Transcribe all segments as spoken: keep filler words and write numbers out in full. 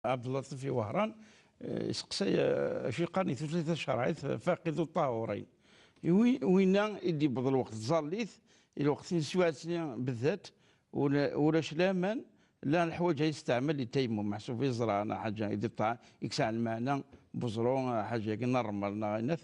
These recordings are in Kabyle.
Ɛebdellaṭif i Wehran, eh, iseqsay, eh, acu yeqqaren i tutlayt tacerɛit, eh, faqidu ṭahurin. I wi-, winna i d-yewweḍ lweqt tẓallit, i lweqt n teswiɛt-nni beddat, ula-, ulac laman, la leḥwaǧ ay yesteɛmal i tayammum, meḥsub i ẓra neɣ ḥaǧa i d-iṭṭa-, i yesɛan lmeɛna, buẓru, ḥaǧa-agi n ṛṛmel neɣ ayen.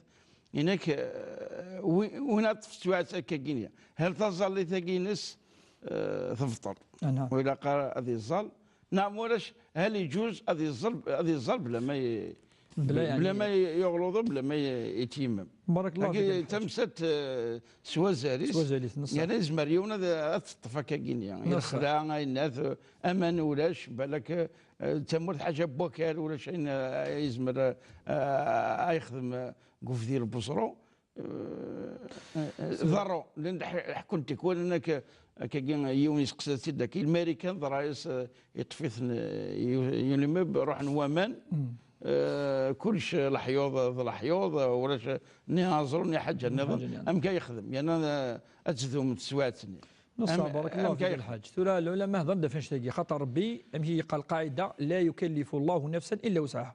Inak, eh, wi-, win ad ṭṭef teswiɛt akkagi-nni. Hal taẓallit-agi-ines, eh, tebṭel? Aha. Ur ilaq ara ad iẓẓal. Neɣ ma ulac, hal iǧuz ad iẓẓal, ad iẓẓal bla ma i-, Bla, yeɛni, bla ma i-, yuɣ luḍu, bla ma i-, ityimmem. Barakallahu fik, a Lḥaǧ. Tamsalt, eh, s wazal-is. S wazal-is, neṣṣa. Yerna yezmer yiwen ad, ad teṭṭef akkagi-nni. Neṣṣa. Lexla, ayen at, aman ulac, balak, eh, d tamurt ḥaǧa n wakal, ulac ayen, eh, yezmer, eh, ad yexdem, eh, deg ubdil n Buẓru. Eh, eh, eh, ḍerru, llan ḥ-, ḥekkun tikwal, akka, akkagi yiwen yesteqsa-t-id, akka, Lmarikan ḍra-yas, eh, yeṭṭef-iten, eh, yu-, yunimib, ruḥen waman, eh, kullec leḥyuḍ d leḥyuḍ, eh, ulac, eh, ni aẓru, ni ḥaǧa nniḍen. Ḥaǧa nniḍen. Amek ay yexdem? Yerna, eh, ad tdum teswiɛt-nni. Neṣṣa, am-, barakallahu amek fik, ay a Lḥaǧ. Tura, lɛulama hedren-d ɣef annect-agi, xaṭer Rebbi, amek i yeqqar lqaɛida, "La yukallifu Llahu nafsan illa wusɛaha."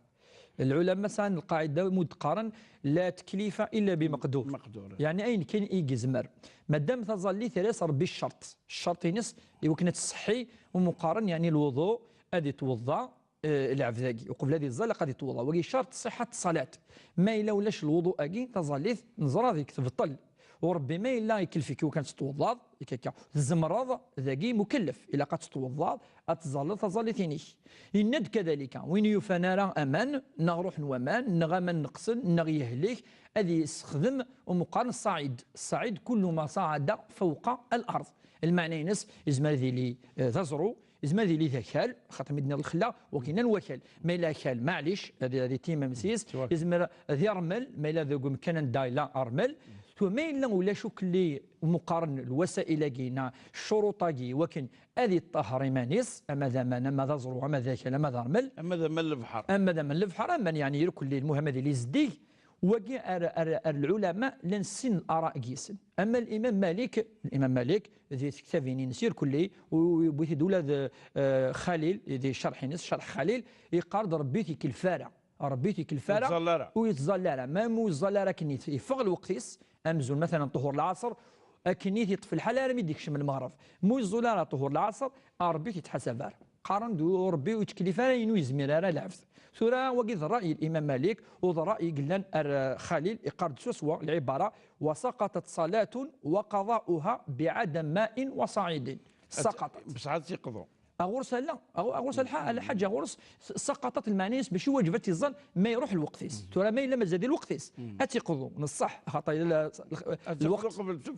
Lɛulama sɛan lqaɛida, mu d-qqaren, "La teklifa illa bi meqdur." Meqdur. Yeɛni ayen kan i yezmer. Madam taẓallit, yerra-as Rebbi ccerṭ. Ccerṭ-ines, i wakken ad tseḥḥi, u mu qqaren, yeɛni lwuḍu, ad itweḍḍa, eh, lɛebd-agi. Uqbel ad iẓẓal, ilaq ad itweḍḍa. Wagi ccerṭ ṣṣiḥa n ṣṣalat. Ma yella ulac lwuḍu-agi, taẓallit, neẓra deg tebṭel. U Rebbi ma yella ikellef-ik i wakken ad tettweḍḍaḍ, akka, akka, tzemreḍ, dagi mukellef, ilaq ad tettweḍḍaḍ, ad tẓalleḍ taẓallit-inek. Yenna-d kadalika, win yufan ara aman, neɣ ruḥ n waman, neɣ aman neqsen, neɣ yehlek, ad yessexdem umeqqar n ṣṣaɛid. Ṣṣaɛid, kullu ma ṣaɛada fawqa al-ard. Lmeɛna-ines, yezmer ad yili, eh, d aẓru, yezmer ad yili d akal, xaṭer mi d-nniḍ lexla, wakin n wakal. Ma yella akal, maɛlic, ad, ad itimem s-is. Yezmer ad iṛmel, ma yella deg umkan anda yella ṛmel. Tura ma yella ulac ukelli, umeqqar n lwasa'il-agi, neɣ ccuruṭ-agi, wakin ad iṭṭaher iman-is, ama d aman, ama d aẓru, ama d akal, ama d aṛmel. Ama d aman n lebḥer. Ama d aman n lebḥer, aman, yeɛni, irkelli, lmuhim ad yili zeddig. Wagi ar, ar, ar lɛulama llan sin n ara deg-sen. Ama Limam Malik, Limam Malik, di tektabin-ines irkelli, u, u yewwi-t-id ula d, eh, Xalil, di ccerḥ-ines, ccerḥ Xalil, yeqqar-d Rebbi ur t-ikellef ara. Rebbi ur t-ikellef ara, ur yettẓalla ara. Ur yettẓalla ara. Ma mu yettẓalla ara akken yet-, yeffeɣ lweqt-is, amzun, matalan, ṭuhur lɛaṣer, akken i t-yeṭṭef lḥal armi d-ikcem lmeɣreb. Mu yeẓẓul ara ṭuhur lɛaṣer, Rebbi ur t-yettḥasab ara. Qqaren-d, u-, Rebbi ur yettkellif ara ayen ur yezmir ara lɛebd. Tura, wagi d ṛṛay n Imam Malik, u d ṛṛay i yellan ar, eh, Xalil, iqqar-d swaswa lɛibara, "وسقطت صلاة وقضاؤها بعدم ماء وصعيد." Saqaṭat. Bṣeḥ ad tt-iqḍu. Ɣur-s ala, ɣur-s lḥa-, lḥaǧa ɣur-s, saqaṭat lmeɛna-is mačči wajeb ad tt-iẓẓal ma iruḥ lweqt-is. Tura ma yella mazal di lweqt-is, ad tt-iqḍu, neṣṣaḥ, xaṭer yella l-, lweqt,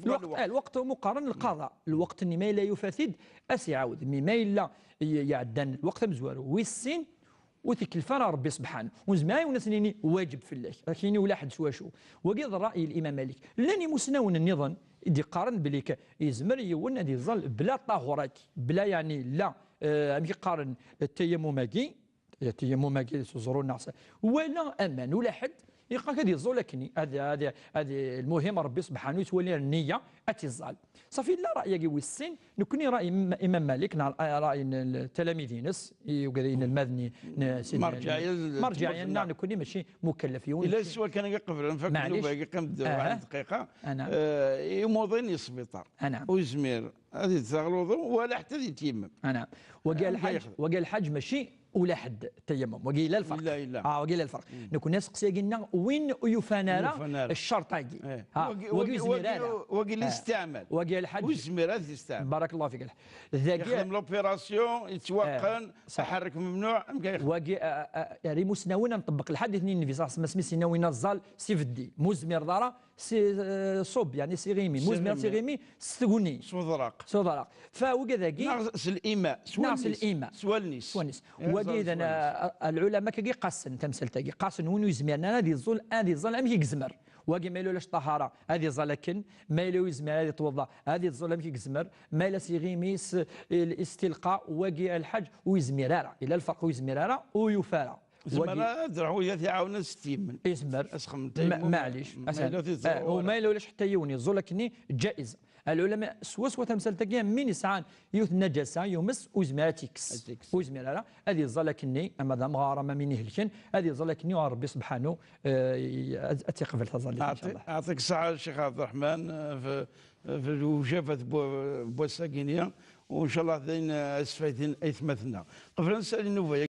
lweqt, eh, lweqt mu qqaren lqaḍa. Lweqt-nni ma yella yufa-t-id, ad s-iɛawed. Mi ma yella i-, iɛeddan lweqt amezwaru wis sin, ur t-ikellef ara Rebbi sebḥanu. Ur nezmir ara ad as-nini wajeb fell-ak. Ad ak-yini ulaḥedd s wacu. Wagi d ṛṛay n Imam Malik. Llan imusnawen nniḍen i d-iqqaren belli k-, yezmer yiwen ad iẓẓal bla ṭahurat, bla, yeɛni, la, eh, amek i qqaren, ttayamum-agi, ttayamum-agi s uẓru neɣ s, wala aman, ulaḥedd, iqqar-ak ad iẓẓul akkenni. Ad, ad, ad, lmuhim, Rebbi sebḥanu yettwali ar nniya, ad tt-iẓẓal. Ṣafi, yella ṛṛay-agi wis sin, nekkni ṛṛay Imam, Imam Malik, neɣ ṛṛay n, n ttalamiḍ-ines, i ugad inelmaden n, n Sidna Ali. Merǧiɛiya, neɣ nekkni mačči mukellef yiwen. Yella swal kan i iqeblen, fakk ddnuba-agi, qqim-d waḥed dqiqa. Eh, imuḍin i sbiṭar. Ur yezmir ad ittaɣ luḍu, wala ḥetta ad ityemmem. Wagi a Lḥaǧ, wagi a Lḥaǧ mačči ulaḥedd ttayamum. Wagi yella lferq. Yella, yella. Ah, wagi yella lferq. Nekkni aseqsi-agi-nneɣ, win ur yufan ara ccerṭ-agi. Eh. Ha, wagi, wagi ur yezmir ara. Wagi listiɛmal. Wagi a Lḥaǧ. Ur yezmir ad t-yesteɛmal. Barakallahu fik a Lḥaǧ. Dagi yexdem l'opération, yettwaqqen, aḥerrek memnuɛ, amek ay yexdem? Wagi, a, a, a, ar imusnawen ad nṭebbeq lḥadit n Nnbi ṣalla Llahu ɛalayhi wa sallam, asmi s-yenna win aẓẓal s ibeddi. Ma ur tezmireḍ ara, s, eh, ṣubb, yeɛni s iɣimi. Ma ur tezmireḍ s iɣimi, s tguni. S uḍraq. S uḍraq. Fa wigad-agi. Neɣ s lima, s wallen-is. Neɣ s lima. S wallen-is. S wallen-is. Wagi iḍan, a, a, lɛulama-agi qasen tamsalt-agi. Qasen win ur yezmiren ara ad iẓẓul, ad iẓẓal amek i yezmer. Wagi ma yella ulac ṭṭahara, ad iẓẓal akken. Ma yella ur yezmir ad itweḍḍa, ad iẓẓul amek i yezmer. Ma yella s iɣimi, s, l-, istilqa, wagi a Lḥaǧ ur yezmir ara. Yella lferq ur yezmir ara, ur yufi ara. Zemreɣ ad ruḥeɣ ad t-iɛawneɣ s tyemmen. Yezmer. Asxem n tayammum. Maɛlic. Ma yella ur t-iẓẓul ara. Ma yella ulac ḥetta yiwen yeẓẓul akkenni, ǧaiz. Ɛlulama swaswa tamsalt-agi, am win yesɛan yiwet n najasa yumes, ur yezmir ad tt-ikkes. Ad tt-ikkes. Ur yezmir ara ad yeẓẓal akkenni, ama d amɣar ama win ihelken, ad yeẓẓal akkenni, u Ṛebbi subḥanu, eh, ad, ad tt-iqbel taẓallit, incallah. Ɛṭi-, ɛṭik ṣṣeḥḥa, Ccix Ɛebderreḥman, eh, f-, f-, lwejafat n wa-, n wass-agi-nni, u incallah d ayen, eh, ad sfayden aytmaten-nneɣ. Qbel ad nsali nnuba